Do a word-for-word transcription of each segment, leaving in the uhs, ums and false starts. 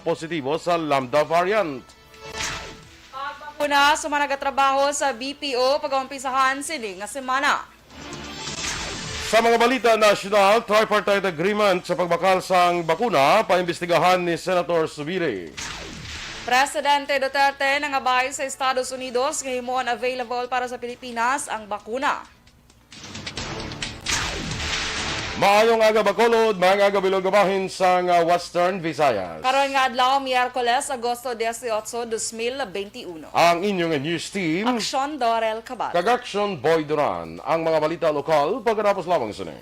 positibo sa Lambda variant. Pagbakuna sa mga nagatrabaho sa B P O pag-umpisahan sini nga semana. Sa mga balita nasyonal, tripartite agreement sa pagbakal sang bakuna, paimbestigahan ni Senator Zubiri. Presidente Duterte nangabay sa Estados Unidos nga himuon available para sa Pilipinas ang bakuna. Maayong aga, Bacolod, maayong aga, bilog nga bahin sang, ah, Western Visayas. Karon nga adlaw, Miyerkules, Agosto dieciocho, dos mil veintiuno. Ang inyong news team, Aksyon Dorel Cabal. Kag Aksyon Boy Duran. Ang mga balita lokal, pagkatapos lamang sini.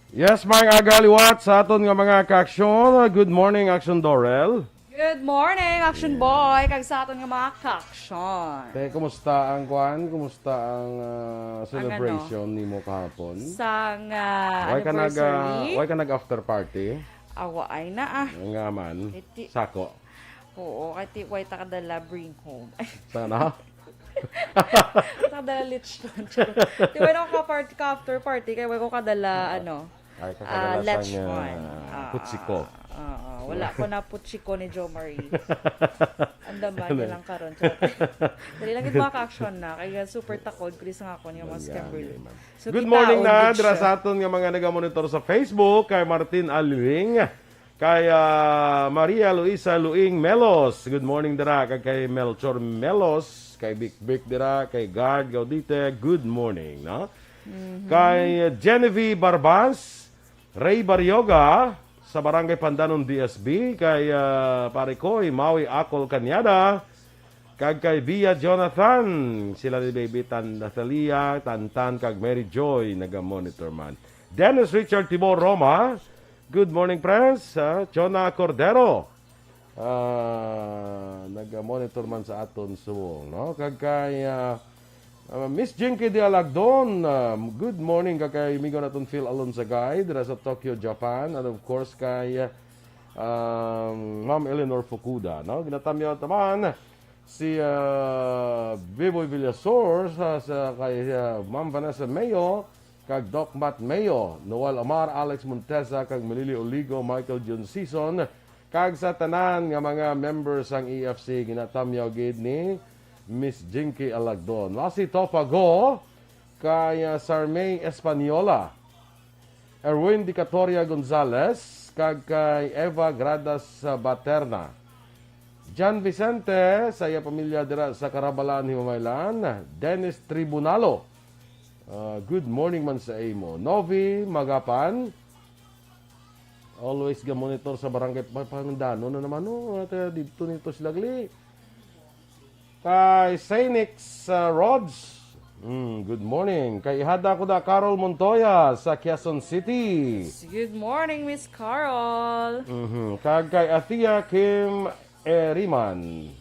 Yes, maayong aga liwat sa aton nga mga kaaksyon. Good morning, Aksyon Dorel. Good morning, Action Boy, kag sa aton nga mga kaaksyon. Te, kumusta ang kwan? Kumusta ang, ah, Ang ano? celebration nimo kahapon? Sang, ah, Why ka nag, ah, anniversary? why ka nag after party? Awa ay na, ah. Nga man. Iti- Sako. Oo, kay ti-, why ta kadala bring home? Sana? Nakadala lechon. Charot. Di ba, nung ka-part-, ka-after party, kaya wala ko kadala, ano, Ay, ah, kakadala sang, lechon. ah, Ah, putsiko. Oo, wala ko na putsiko ni Jo Marie. Ang daman Ano? nilang karon. Charot. Dali lang yung mga ka-action na. Kaya super takod, Chris, nga ako niya, mga Yan, scammer. yan, ma'am. So, Good kita, morning oh, na, good dira show. sa aton nga mga nagamonitor sa Facebook, kay Martin Aliling, kay, ah, Maria Luisa Luing Melos. Good morning, dira, kag kay Melchor Melos, kay Bik Bik, dira, kay Guard Gaudite. Good morning, no? Mhm. Kay Genevieve Barbas, Ray Barrioga, sa Barangay Pandanon, D S B, kay, ah, Pare Koy, Maui Akol Cañada, kag kay Bia Jonathan, sila ni Baby Tan-, Natalia, Tantan, kag Mary Joy, naga-monitor man. Dennis Richard Tibor Roma, good morning, friends. Ah, Chona Cordero, ah, naga-monitor man sa aton subong, no? Kag kay, ah, ah, Miss Jinky de Alagdon, ah, good morning. Kag kay amigo naton Phil Alonsagay, dira sa Tokyo, Japan. And of course, kay, ah, um, Ma'am Eleanor Fukuda, no? Ginatamyaw taman si, ah, Biboy Villasor sa, sa kay, ah, Ma'am Vanessa Mayo, kag Doc Matt Mayo, Noel Amar, Alex Montesa, kag Melili Oligo, Michael John Season, kag sa tanan nga mga member sang E F C, ginatamyaw gid ni Miss Jinky Alagdon. Lasi Tofa Go, kay, ah, Sarmay Española, Erwin Dicatoria Gonzalez, kag kay Eva Gradas, ah, Baterna. John Vicente, sa iya pamilya dira sa Karabalan, Himamaylan. Dennis Tribunalo, ah, good morning man sa imo. Novi Magapan, always ga-monitor sa barangay Pa-, Pangandanon na naman, no? At, ah, dito nito sila gali. Kay Sainix, ah, Rods, mm, good morning. Kay ihada ko na Carol Montoya sa Quezon City. Good morning, Miss Carol. Mhm. Kag kay Athea Kim Eriman.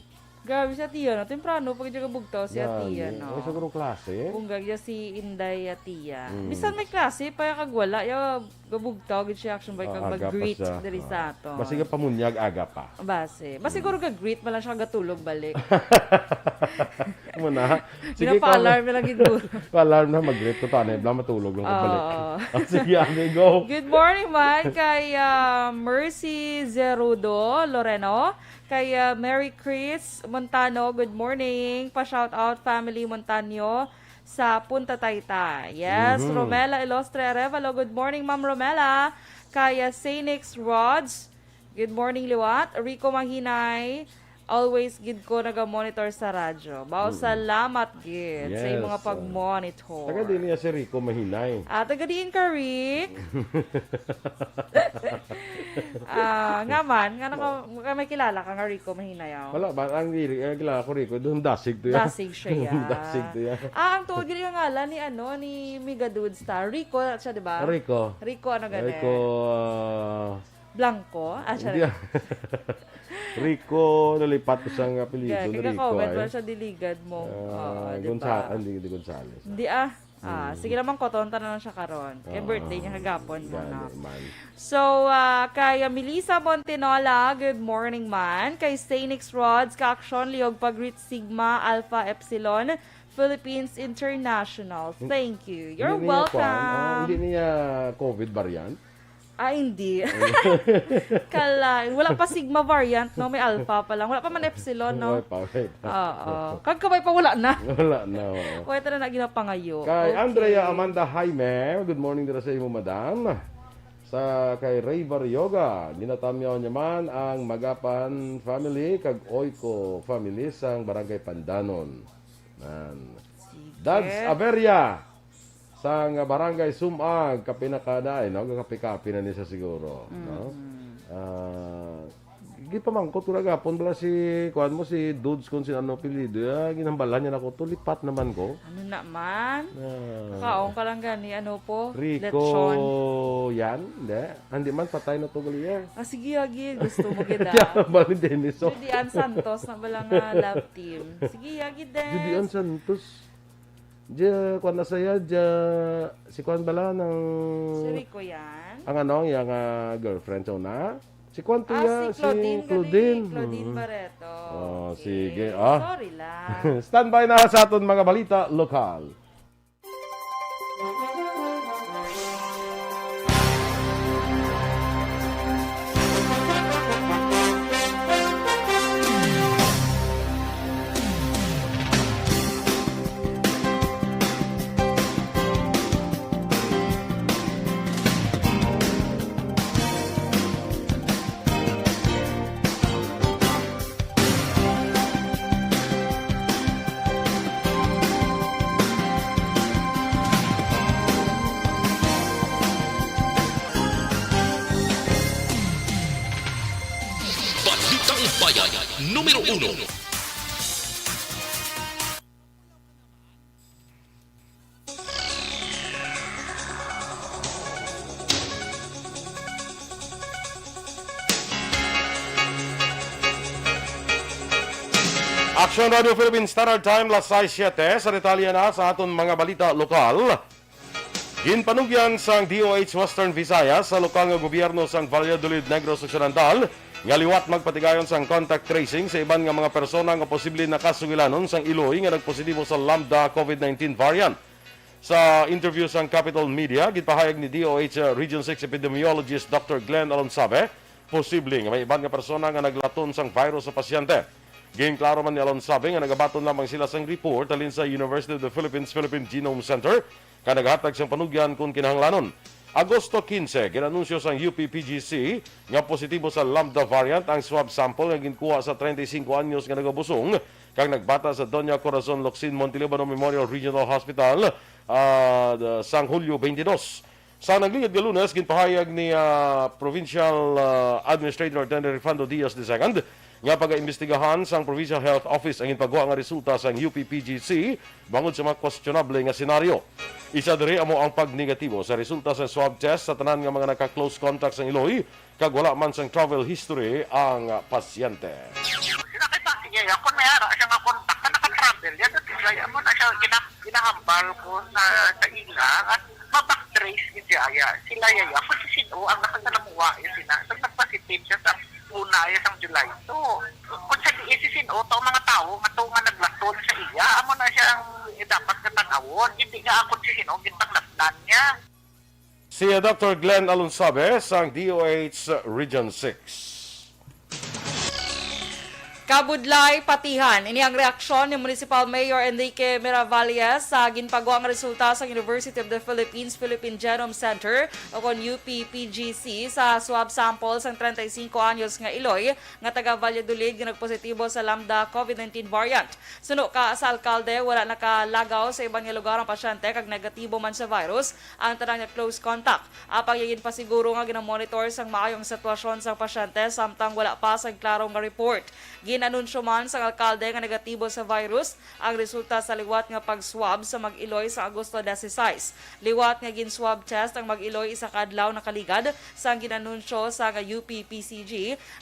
Grabe si Athea, no? Temprano pa gid siya kabugtaw si Athea, Gani. no? Ay, siguro klase. Kung gagya si Inday Athea. Mm. Bisan may klase, pa kag wala, ya, gabugtaw gid siya, action by Ah, kag aga pa mag-greet siya. diri Ah. sa ato. Basi ka pamunyag, aga pa. Basi. Basi siguro ga-greet man lang siya, gatulog balik. Muna. Sige, Ginapa-alarm na lang gid mo. Pa-alarm na, mag-greet ko, tanay, bla, matulog lang ko balik. Oo. Ah, sige, amigo. Good morning man kay, ah, Mercy Zerudo Loreno, kay, ah, Mary Chris Montano, good morning. Pa-shout out family Montano sa Punta Taytay. Yes, Mhm. Romela Ilostre Arevalo, good morning, Ma'am Romela. Kay, ah, Sainix Rods, good morning, liwat. Rico Mahinay, Always gid ko naga-monitor sa radyo. Bao, Mm. salamat gid sa imong Yes, ah. pag-monitor. Taga din niya si Rico Mahinay. Ah, taga diin ka, Rick? Ah, nga man, nga naka-, may kilala ka nga Rico Mahinay, oh? Wala ba? Ang diri, ang kilala ko, Rico, doon dasig to yan. Dasig siya, ya. Dasig to yan. Ah, ang tuod gid nga ngalan ni, ano, ni Mega Dudes ta. Rico siya, di ba? Rico. Rico, ano gani? Rico, ah, Blanco? Ah, siya. Hindi, ah. Rico, nalipat ko sa nga apelyido, Ga-, na Rico, kaka-comment ay. pa siya, diligad mo. Ah, Oo, di Gonza-, ba? hindi, hindi Gonzales, ah. Hindi, ah. Ah, Hmm. sige naman, kotonta na lang siya karon. Kay Oo. birthday niya kagapon mo, Gani, no? man. So, ah, kay Melissa Montinola, good morning, man. Kay Sainix Rods, Kaaksyon, Liog Pagrit Sigma, Alpha Epsilon, Philippines International. Hin-, Thank you. You're hindi niya kwan, ah, welcome. hindi niya COVID variant? Ah, hindi. Kala, wala pa Sigma variant, no? May Alpha pa lang. Wala pa man Epsilon, no? Wala pa, wala pa. Oo. Kag kabay pa, wala na. Wala na, oo. Wala na na ginapangayo. Kay Okay. Andrea Amanda Jaime, good morning dira sa imo, madam. Sa kay Ray Barrioga, ginatamyaw niya man ang Magapan family kag Oiko family sang Barangay Pandanon. Nan. Sige. Dads Averia, sang Barangay Sumag, kapinakada, eh, no? Kapi-kapi na ni siya siguro, no? Mhm. Ah, gipamangkot ko na gapon bala si, kuwan mo, si Dudes kung si ano apelyido, ah, ginhambalan niya na ko, to lipat naman ko. Ano naman? Ah. Kakaon ka lang gani, ano po? Rico Lechon. yan? Hindi. Hindi man, patay na to gali, eh. Ah, sige, agi. Gusto mo gid, ah. Kaya ba ni Dennis, oh? Judy Ann Santos na bala nga love team. Sige, agi, Des. Judy Ann Santos. Diya, kuwan na saya, diya, si kuwan bala ng Si Rico yan? ang ano, ang iyang, ah, girlfriend sa una? Si kuwan to Ah, ya, si si Claudine, Claudine. gali. Claudine Mm. Barreto. Oh, Okay. sige, ah. Sorry lang. Standby na sa aton mga balita lokal. Balitang Bayan, numero uno. Action Radio Philippines Standard Time, las sais siete. Sa detalye na sa aton mga balita lokal. Ginpanugyan sang D O H Western Visayas sa lokal nga gobyerno sang Valladolid, Negros Occidental, nga liwat magpatigayon sang contact tracing sa iban nga mga persona nga posible nakasugilanon sang iloy nga nagpositibo sa Lambda COVID nineteen variant. Sa interview sang Capital Media, ginpahayag ni D O H Region six Epidemiologist Doctor Glenn Alonsabe, posible nga may iban nga persona nga naglaton sang virus sa pasyente. Ginklaro man ni Alonsabe nga nagabaton lamang sila sang report halin sa University of the Philippines Philippine Genome Center, nga naghatag sang panugyan kon kinahanglanon. Agosto quince, gin-anunsyo sang U P P G C nga positibo sa Lambda variant ang swab sample nga ginkuha sa treinta y cinco anyos nga nagabusong kag nagbata sa Doña Corazon Locsin Montelibano Memorial Regional Hospital, ah, sang Hulyo twenty-two. Sa naglingid nga Lunes, ginpahayag ni, ah, Provincial, ah, Administrator Attorney Rifando Diaz the second nga pagaimbestigahan sang Provincial Health Office ang ginpagwa nga resulta sang U P P G C bangod sa mga questionable nga senaryo. Isa diri amo ang pagnegatibo sa resulta sa swab test sa tanan nga mga naka-close contact sang iloy kag wala man sang travel history ang pasyente. Nakita niya yan, kung may ara siya nga contact na naka-travel, yan, at siya, amo na siya, gina-, ginahambal ko sa, sa ila, at ma-backtrace ni siya, ya, sila, ya, ya, kung si sino ang nakasalamuha, ya, sina, so, nag-positive siya sa una, ya, sang July two. Kung sa diin si sino, to, mga tao, nga to, nga naglaton sa iya, amo na siya ang dapat nga tanawon, hindi nga ako si sino, ginpanglatnan niya. Si Doctor Glenn Alonsabe sang D O H Region six. Kabudlay, patihan. Ini ang reaksyon ni Municipal Mayor Enrique Miravalles sa ginpagwa nga resulta sa University of the Philippines Philippine Genome Center o kon U P P G C sa swab sample sang treinta y cinco anyos nga iloy nga taga Valladolid nga nagpositibo sa Lambda COVID nineteen variant. Suno ka sa alkalde, wala nakalagaw sa iban nga lugar ang pasyente kag negatibo man sa virus ang tanan nga close contact. Apang iya ginpasiguro nga ginamonitor sang maayo ang sitwasyon sang pasyente samtang wala pa sang klaro nga report. Gin-anunsyo man sang alkalde nga negatibo sa virus ang resulta sa liwat nga pag-swab sa mag-iloy sa Agosto dise-sais. Liwat nga gin-swab test ang mag-iloy isa ka adlaw nakaligad sang gin-anunsyo sa nga U P P C G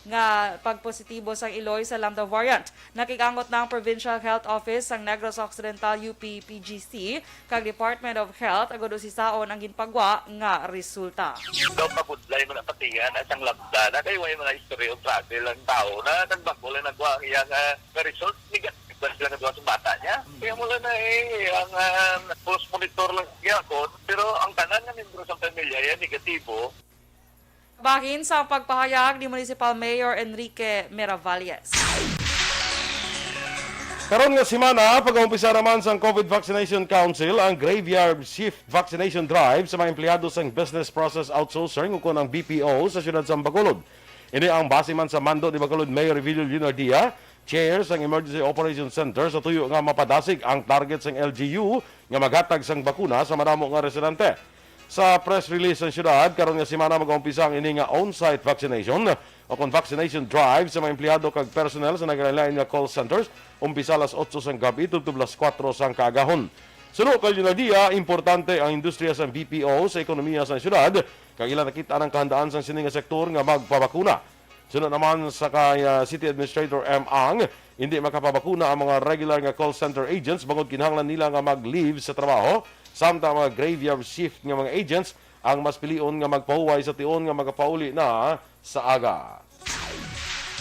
nga pagpositibo sang iloy sa Lambda variant. Nakig-angot na ang Provincial Health Office sang Negros Occidental U P P G C kag Department of Health agud usisaon ang ginpagwa nga resulta. Daw pabudlay man ang patihan at ang Lambda na kay way mga history of travel ang tao na nagbakol na nagwa ang iyang, ah, nga result. Negative ba sila nga duha sa bata niya? Kaya mula na eh, ang, ah, pulse monitor lang siya ako. Pero ang tanan nga membro sa pamilya yan negatibo. Bahin sa pagpahayag ni Municipal Mayor Enrique Miravalles. Karon nga semana, pag-umpisa naman sang COVID Vaccination Council ang Graveyard Shift Vaccination Drive sa mga empleyado sang Business Process Outsourcing, ukon ang B P O, sa siyudad sang Bacolod. Ini ang base man sa mando ni Bacolod Mayor Revilio Leonardia, chair sang Emergency Operations Center, sa tuyo nga mapadasig ang target sang L G U nga maghatag sang bakuna sa madamo nga residente. Sa press release sang siyudad, karon nga semana mag-umpisa ang ini nga on-site vaccination o kon vaccination drive sa mga empleyado kag personnel sa nagalain-lain nga call centers, umpisa alas otso sang gab-i tubtob alas kuwatro sang kaagahon. Suno kay Leonardia, importante ang industriya sang B P O sa ekonomiya sang siyudad, kag ila nakit-an ang kahandaan sang sini nga sektor nga magpabakuna. Suno naman sa kay, ah, City Administrator M. Ang, hindi makapabakuna ang mga regular nga call center agents bangod kinahanglan nila nga mag-leave sa trabaho, samtang ang mga graveyard shift nga mga agents ang mas pilion nga magpahuway sa tion nga makapauli na sa aga.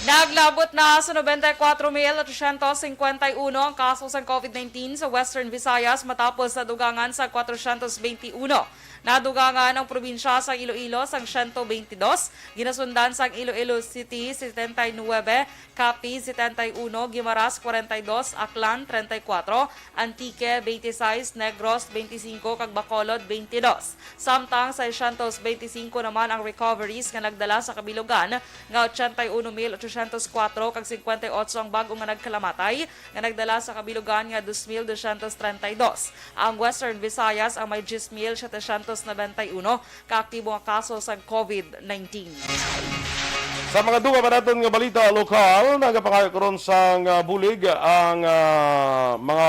Naglabot na sa noventa y cuatro mil ochocientos cincuenta y uno ang kaso sang COVID nineteen sa Western Visayas matapos nadugangan sa cuatrocientos veintiuno. Nadugangan ang probinsya sang Iloilo sang siyento beintidos, ginasundan sang Iloilo City, setenta y nuebe, Capiz, setenta y uno, Guimaras, kwarenta y dos, Aklan, treinta y cuatro, Antique, veintiseis, Negros, veinticinco, kag Bacolod, veintidós. Samtang seiscientos veinticinco naman ang recoveries nga nagdala sa kabilugan nga ochenta y uno mil ochocientos cuatro kag cincuenta y ocho ang bag-o nga nagkalamatay nga nagdala sa kabilugan nga dos mil doscientos treinta y dos. Ang Western Visayas ang may diyes mil setecientos noventa y uno ka aktibo nga kaso sang COVID nineteen. Sa mga dugang pa naton nga balita lokal, nagapangayo karon sang, ah, bulig ang, ah, mga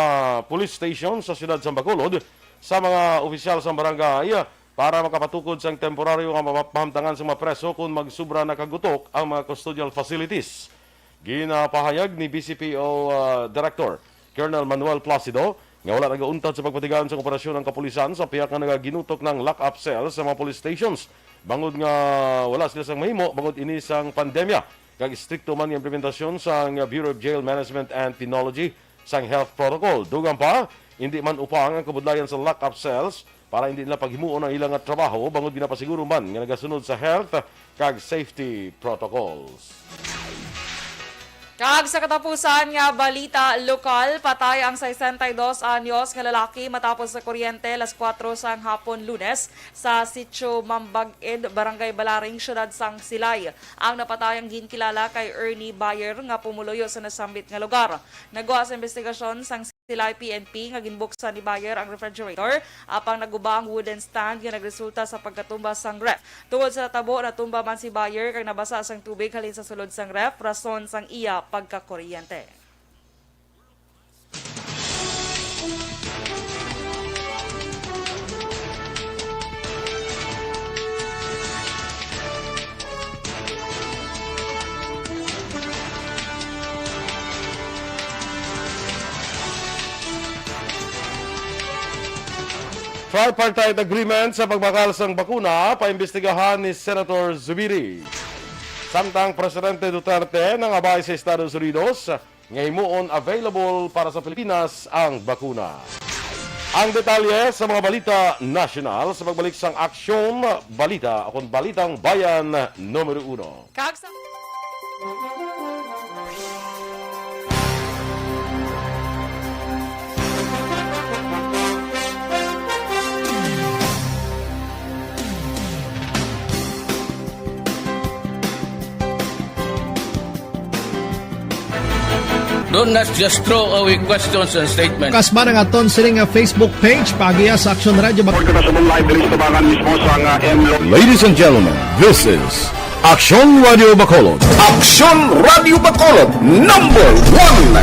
police station sa siyudad sang Bacolod sa mga opisyal sang barangay para makapatukod sang temporaryo nga mapa-, mahamtangan sa mga preso kon magsubra na kagutok ang mga custodial facilities. Ginapahayag ni B C P O, ah, Director Colonel Manuel Placido nga wala nagauntad sa pagpatigayon sa operasyon ang kapulisan sa pihak nga nagaginutok ng lock-up cell sa mga police stations, bangod nga wala sila sang mahimo bangod ini sang pandemya, kag istrikto man nga implementasyon sang Bureau of Jail Management and Penology sang health protocol. Dugang pa, hindi man upang ang kabudlayan sa lock-up cells para hindi nila paghimuon ang ilang nga trabaho, bangod ginapasiguro man nga nagasunod sa health kag safety protocols. Kag sa katapusan nga balita lokal, patay ang sesenta y dos anyos nga lalaki matapos sa kuryente alas kuwatro sang hapon Lunes sa Sitio Mambag-id, Barangay Balaring, Siyudad sang Silay. Ang napatay ang ginkilala kay Ernie Bayer nga pumuluyo sa nasambit nga lugar. Nagwa sa investigasyon sang Silay P N P nga ginbuksan ni Bayer ang refrigerator, apang naguba ang wooden stand nga nagresulta sa pagkatumba sang ref. Tungod sa natabo, natumba man si Bayer kag nabasa sang tubig halin sa sulod sang ref, rason sang iya pagkakuryente. Tripartite agreement sa pagbakal sang bakuna, paimbestigahan ni Senator Zubiri. Samtang Presidente Duterte nangabay sa Estados Unidos nga himuon available para sa Pilipinas ang bakuna. Ang detalye sa mga balita nasyonal sa pagbalik sang Aksyon Balita, akon Balitang Bayan numero uno. Kag sa Don't not just throw away questions and statements. Kasba nga aton sini nga Facebook page, paagiha sa Aksyon Radyo Bacolod. Report na sa live diri sa tabangan mismo sa nga M Lo- Ladies and gentlemen, this is Aksyon Radio Bacolod. Aksyon Radio Bacolod, number one.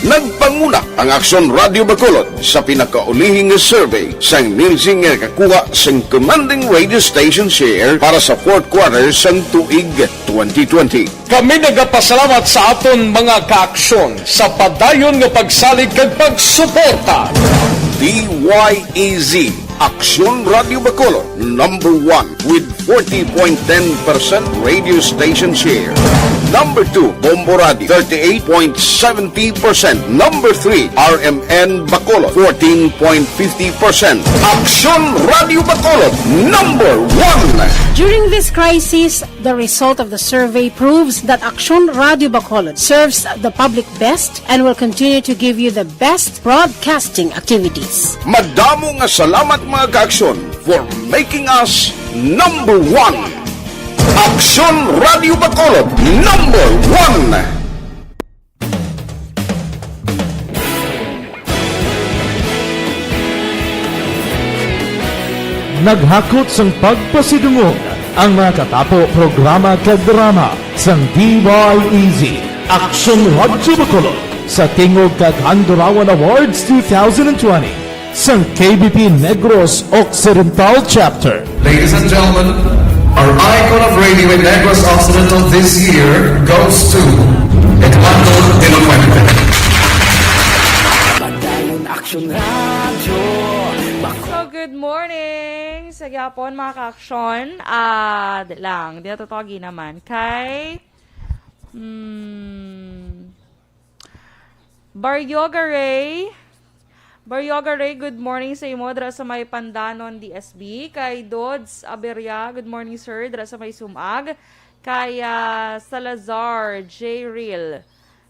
Nagpanguna ang Aksyon Radio Bacolod sa pinakaulihi nga survey sang Nielsen nga nakakuha sang commanding radio station share para sa fourth quarter sang tuig twenty twenty. Kami nagapasalamat sa aton mga kaaksyon sa padayon nga pagsalig kag pagsuporta. D Y E Z, Aksyon Radio Bacolod, number one with forty point ten percent radio station share. Number two, Bombo Radio, thirty-eight point seventy percent. Number three, R M N Bacolod, fourteen point fifty percent. Aksyon Radio Bacolod, number one. During this crisis, the result of the survey proves that Aksyon Radio Bacolod serves the public best and will continue to give you the best broadcasting activities. Madamo nga salamat, mga kaaksyon, for making us number one. Aksyon Radio Bacolod, number one. Naghakot sang pagpasidungog ang mga katapo, programa kag drama sang D Y E Z, Aksyon Radyo Bacolod, sa Tingog kag Handurawan Awards two thousand twenty sang K B P Negros Occidental Chapter. Ladies and gentlemen, our icon of radio in Negros Occidental this year goes to Eduardo Delincuente. Padayon Aksyon Radyo. So, good morning sa gyapon, mga ka-aksyon. Ah, di lang, di natutawagi naman kay, hmm, Baryoga Ray. Baryoga Ray, good morning sa imo dira sa may Pandanon, D S B. Kay Dods Aberia, good morning, sir, dira sa may Sumag. Kay, ah, Salazar J Real,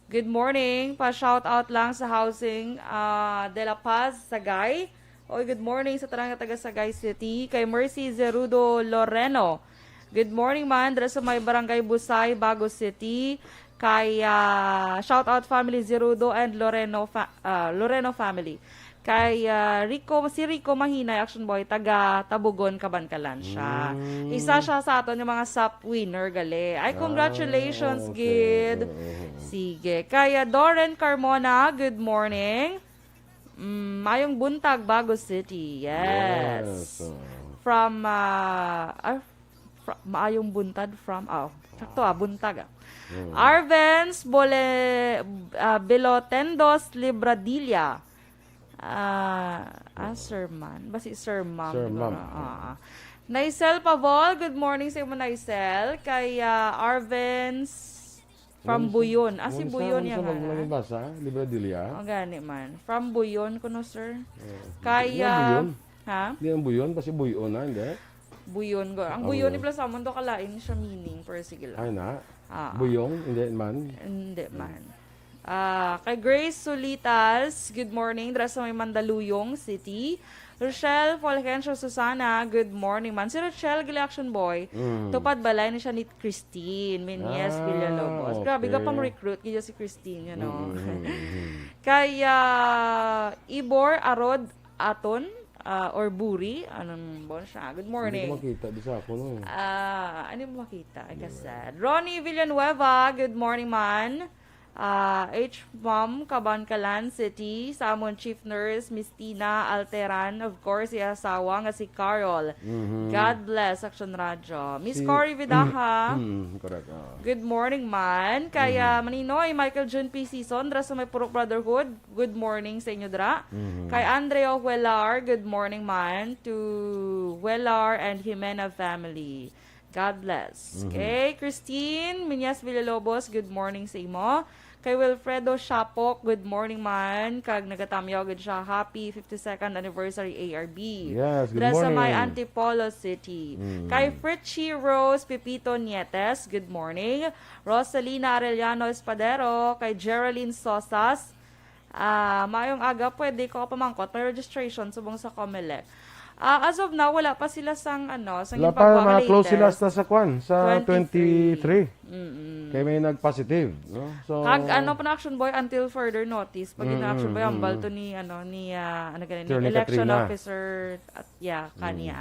good morning. Pa-shout out lang sa Housing, ah, de la Paz, Sagay. Oy, good morning sa tanan nga taga Sagay City. Kay Mercy Zerudo Loreno, good morning man, dira sa may Barangay Busay, Bago City. Kay, ah, shout out family Zerudo and Loreno fa-, ah, Loreno family. Kay, ah, Rico, si Rico Mahinay, Action Boy, taga Tabugon, Kabankalan siya. Mm. Isa siya sa aton nga mga sap winner, gali. Ay, congratulations, Ah, okay. Gid. Oo, oo, oo. Sige. Kay, ah, Doren Carmona, good morning. Mm, mayong buntag, Bago City. Yes. Yes, oo. From, ah, ah, fr-, maayong buntag from, oh, sakto, ah, buntag, ah. Mm. Arvens Bole-, ah, Belotendos Libradilla. Ah, ah, Sir Man. Basi Sir Ma'am, Sir siguro. Ma'am. Ah, ah. Naisel Pavol, good morning sa imo, Naisel. Kay, ah, Arvens from Ano sa, Buyon. Ah, si ano sa, Buyon ano sa yan nga, mag-, ah. Nabasa? Libradilla? O, gani man. From Buyon kuno, sir. Oo. Kaya, Ano, Buyon? Ha? Di ang Buyon, kasi Buyon na, hindi? Buyon, go. Ang Ah, Buyon, Buyon. Plus amon to, kalain siya meaning, pero sige lang. Ay, na? Ah. Buyong, hindi man? Hindi man. Ah, kay Grace Sulitas, good morning, dira sa may Mandaluyong City. Rochelle Fulgencio Susana, good morning man. Si Rochelle, gali, Action Boy. Mm. Tupad balay ni siya ni Christine Menyes Ah, Villalobos. Grabe, okay. Gapang recruit gid si Christine, you know. Mm, mm, mm, mm. Kay, ah, Ibor Arod Aton, ah, or Buri, anong bon siya? Good morning. Hindi ko makita, di sa ako, no? Ah, ano mo makita? Ay, kasad. Ronnie Villanueva, good morning, man. Ah, H Mom, Kabankalan City, sa amon chief nurse, Miss Tina Alteran, of course, si asawa nga si Carol. Mhm. God bless, Action Radyo. Miss Si Cory Vidaja, Mm, correct, ah. Good morning, man. Kaya, Mhm. Maninoy, Michael June P. Season, dira sa may Purok Brotherhood, good morning sa inyo, dira. Mhm. Kay Andrea Huelar, good morning, man, to Huelar and Jimena family. God bless. Mhm. Okay, Christine Minyas Villalobos, good morning sa imo. Kay Wilfredo Shapok, good morning man. Kag nagatamyaw gid siya, happy fifty-second anniversary, A R B. Yes, good Dira sa may morning. Antipolo City. Mm. Kay Fritchie Rose Pipito Nietes, good morning. Rosalina Arellano Espadero, kay Geraldine Sosas, Ah, maayong aga, pwede ko pamangkot, may registration subong sa Comelec. Ah, as of now, wala pa sila sang, ano, sang Wala pa, ginpagawa nga mga close sila latest. Sa, sa kwan, sa Twenty-three. Twenty-three. Mm-mm. Kay may nag-positive, no? So, Kag ano pa na, Action Boy, until further notice, pag yun, Mm, Action Boy, mm, hambal mm. to ni, ano, ni, ah, ano gani, ni Attorney election Katrina. Officer at, yeah, Mm. kaniya.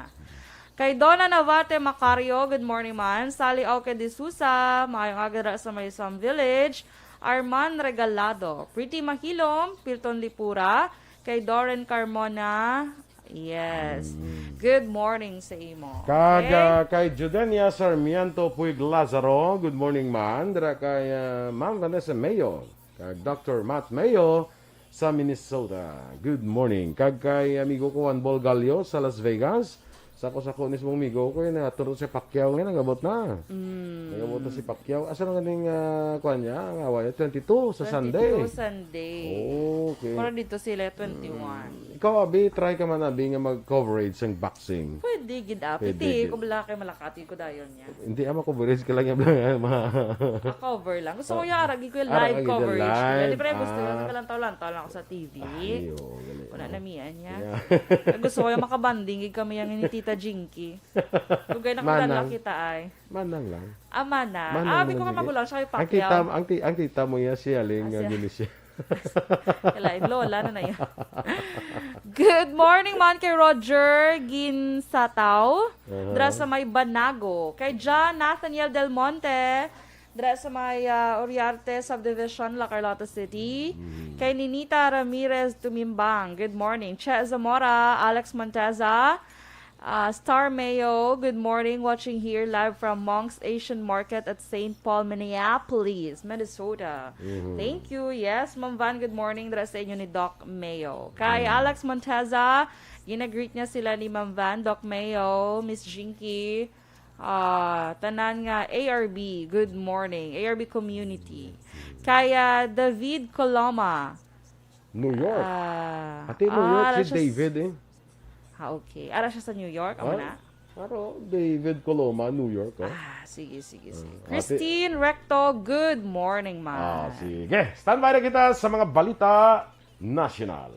Kay Donna Navate Macario, good morning, man. Sally Auque de Sousa, maayong aga dira sa Maysom Village. Arman Regalado, Pretty Mahilom, Pilton Lipura, kay Doren Carmona, yes. Mm. Good morning sa imo. Kag, Okay? ah, kay Judenia Sarmiento Puig Lazaro, good morning, man. Dira kay, ah, Ma'am Vanessa Mayo, kag Doctor Matt Mayo sa Minnesota. Good morning. Kag kay amigo ko Juan Bolgallo sa Las Vegas. Sako-sako ni sa mong amigo ko, yun, naturo si Pacquiao nga nagabot na. Mm. Nagabot na si Pacquiao. Asa na ganing, ah, kuwan niya? Ang away niya? Twenty-two sa Sunday. Twenty-two Sunday. Okay. Pero dito sila, twenty-one. Mm. Ikaw, Abi, try ka man, Abi, nga mag-coverage sang boxing. Pwede gid, ah. Pwede Piti, gid. Kung wala kay malakati ko dayon niya. Hindi, ah, ma-coverage ka lang yung mga, mga A cover lang. Gusto ko Ah, yung aragi ko yung ara live ka gid coverage. Live. Di ba gusto ko Ah. Nagkalantaw-lantaw lang ako sa T V. Ay, oo, gali. Wala na miyan niya. Yeah. Ang gusto ko yung makabanding gid kami yung ni Tita Jinky. Lugay na kung Manang. Dala kita ay. Manang lang. Ah, manang. Manang Ah, abi ko lang nga lagi. Magulang siya kay Ang tita, Pacquiao. Ang ti-, ang tita mo yan, si Aling, Ah, uh, siya. Ginicia. Kalain, lola na na yan. Good morning, man, kay Roger Ginsataw. Uh-huh. Dra sa may Banago. Kay John Nathaniel Del Monte. Dra sa may, ah, Uriarte Subdivision, La Carlota City. Mm. Kay Ninita Ramirez Tumimbang. Good morning. Che Zamora, Alex Monteza. Ah, Star Mayo, good morning. Watching here live from Monk's Asian Market at Saint Paul, Minneapolis, Minnesota. Mhm. Thank you. Yes, Ma'am Van, good morning. Dira sa inyo ni Doc Mayo. Kay Mm. Alex Monteza, ginagreet niya sila ni Ma'am Van, Doc Mayo, Miss Jinky, ah, tanan nga A R B, good morning. A R B community. Kay, ah, David Coloma. New York. Ah, Ate, New ah, York ara si siya s- David, eh. Ah, okay. Ara siya sa New York, amo Ah, na? Aro, David Coloma, New York, oh. Ah, sige, sige, sige. Ah, ate. Christine Recto, good morning, ma. Ah, sige. Standby na kita sa mga balita nasyonal.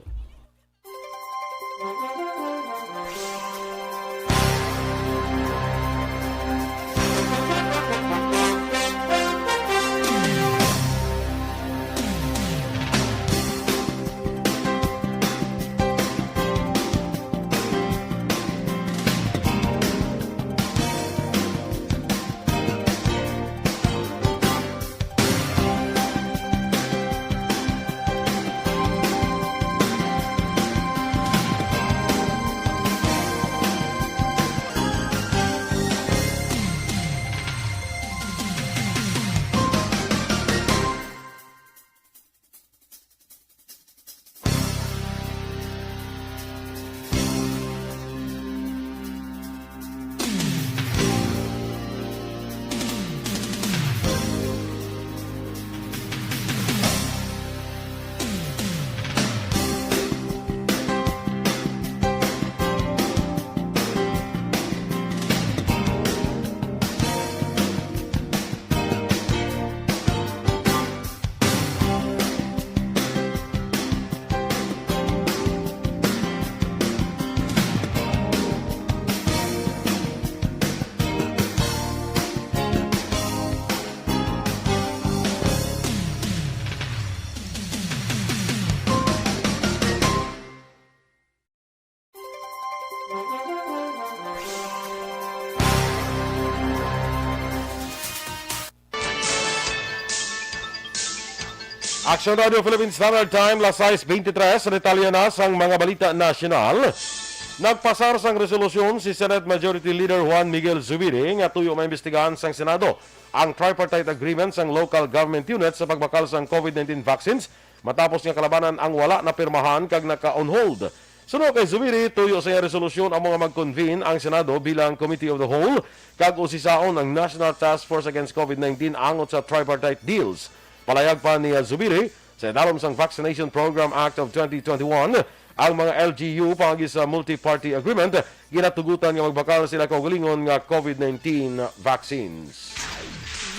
Action Radio Philippine Standard Time, las sais beintitrés. Sa detalye na sang mga balita nasyonal, nagpasar sang resolusyon si Senate Majority Leader Juan Miguel Zubiri nga tuyo maimbestigahan sang Senado ang tripartite agreement sang local government unit sa pagbakal sang COVID nineteen vaccines matapos nga kalabanan ang wala napirmahan kag naka-on hold. Suno kay Zubiri, tuyo sa iya resolusyon amo nga mag-convene ang Senado bilang Committee of the Whole kag usisaon ang National Task Force Against COVID nineteen angot sa tripartite deals. Palayag pa ni Zubiri, sa idalom sang Vaccination Program Act of twenty twenty-one, ang mga L G U paagi sa multi-party agreement ginatugutan nga magbakal sila kaugalingon nga COVID nineteen vaccines.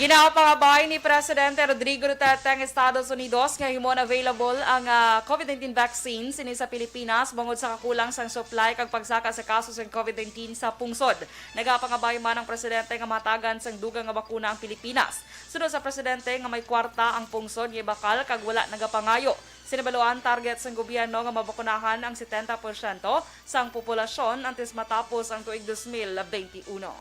Ginapangabay ni Presidente Rodrigo Duterte ang Estados Unidos nga himoon available ang, ah, COVID nineteen vaccine sini sa Pilipinas bangod sa kakulang sang supply kag pagsaka sa kaso sang COVID nineteen sa pungsod. Nagapangabay man ang presidente nga mahatagan sang dugang nga bakuna ang Pilipinas. Suno sa presidente nga may kwarta ang pungsod nga ibakal kag wala nagapangayo. Sinibaluan, target sang gobyerno nga mabakunahan ang setenta porsyento sang populasyon antes matapos ang tuig dos mil benti uno.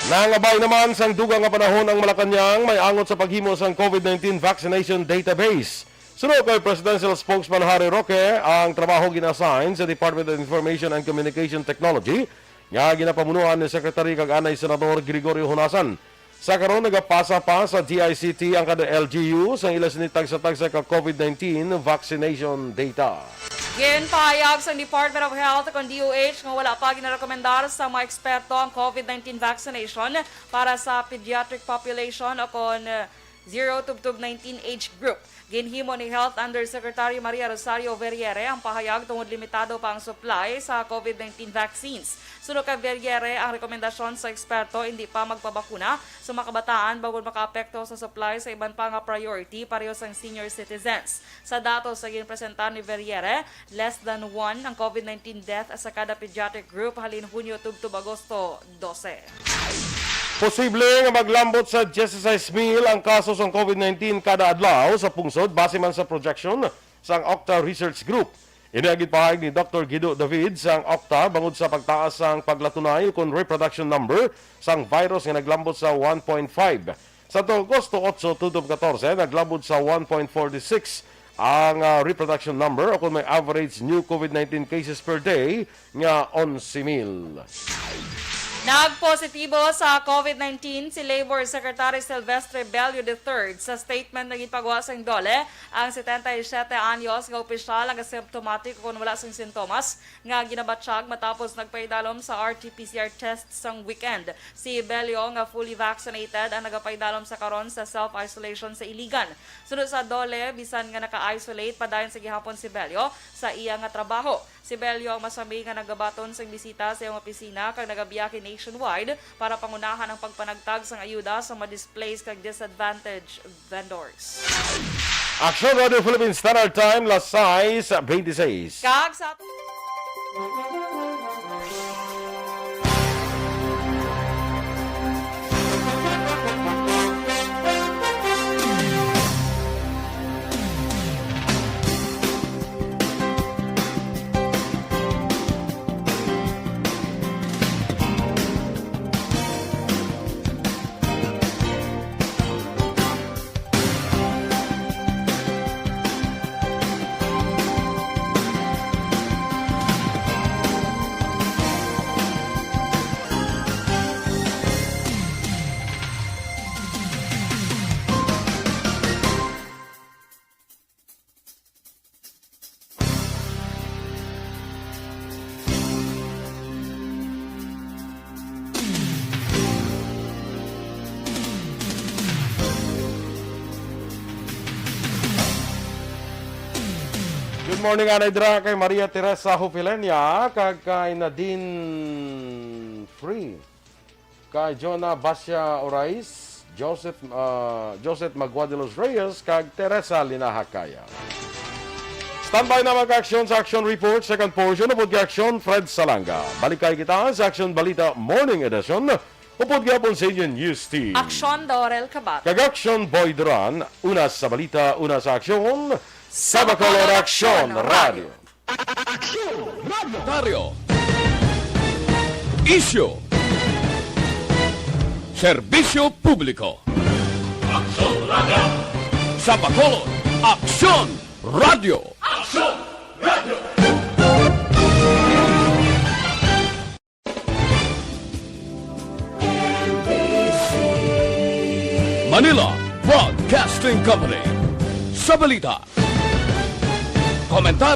Nangabay naman sang dugang nga panahon ang Malacañang may angot sa paghimo sang COVID nineteen vaccination database. Suno kay Presidential Spokesman Harry Roque, ang trabaho gina-assign sa Department of Information and Communication Technology nga ginapamunuan ni Secretary kag anay Senador Gregorio Honasan. Sa karon, nagapasa pa sa D I C T ang kada L G U sang ila sini tagsa-tagsa ka COVID nineteen vaccination data. Ginpahayag sang Department of Health kon D O H nga wala pa ginarekomendar sa mga eksperto ang COVID nineteen vaccination para sa pediatric population o kon, uh, zero tubtob nineteen age group. Ginhimo ni Health Undersecretary Maria Rosario Verriere ang pahayag tungod limitado pa ang supply sa COVID nineteen vaccines. Suno kay Verriere, ang rekomendasyon sa eksperto hindi pa magpabakuna sa mga kabataan bangod makaapekto sa supply sa iban pa nga priority pareho sang senior citizens. Sa datos nga ginpresentar ni Verriere, less than one ang COVID nineteen death sa kada pediatric group halin Hunyo tubtob Agosto dose. Posible nga maglambot sa dieciséis mil ang kaso sang COVID nineteen kada adlaw sa pungsod base man sa projection sang Octa Research Group. Ini ang ginpahayag ni Doktor Guido David sang Octa bangod sa pagtaas sang paglatunay kon reproduction number sang virus nga naglambot sa one point five. Sa Agosto otso tubtob katorse, naglambot sa one point forty six ang, ah, reproduction number, o kung may average new COVID nineteen cases per day nga onse mil. Nagpositibo sa COVID nineteen si Labor Secretary Silvestre Bello the third. Sa statement nga ginpagawa sang DOLE, ang setenta y siete anyos nga opisyal ang asymptomatic o kon wala sing sintomas nga ginabatyag matapos nagpaidalom sa R T P C R test sang weekend. Si Bello nga fully vaccinated ang nagapaidalom sa karon sa self-isolation sa Iligan. Suno sa DOLE, bisan nga naka-isolate, padayon sa gihapon si Bello sa iya nga trabaho. Si Bello ang masami nga nagabaton sang bisita sa iyang opisina kag nagabiyahe nationwide para pangunahan ang pagpanagtag sang ayuda sa mga displaced kag disadvantaged vendors. Aksyon Radio Philippines Standard Time, las sais benti sais. Kag sa Good morning, anay dira kay Maria Teresa Hufilenia kag kay Nadine Free, kay Jonah Basia Orais, Joseph, ah, Joseph Magua de los Reyes, kag Teresa Linaha Kaya. Standby na mag-aksyon sa Action Report, second portion, upod kay Action Fred Salanga. Balik kay kita sa Action Balita Morning Edition, upod gihapon sa inyo News Team. Aksyon, Dorel Kabat. Kag Action Boy Duran, una sa balita, una sa aksyon, sa Bacolod Aksyon Radio. Taryo. Isyu. Serbisyo publiko. Aksyon Radio. Sa Bacolod, Aksyon Radio. Aksyon Radio. Manila Broadcasting Company. Sa balita, komentaryo,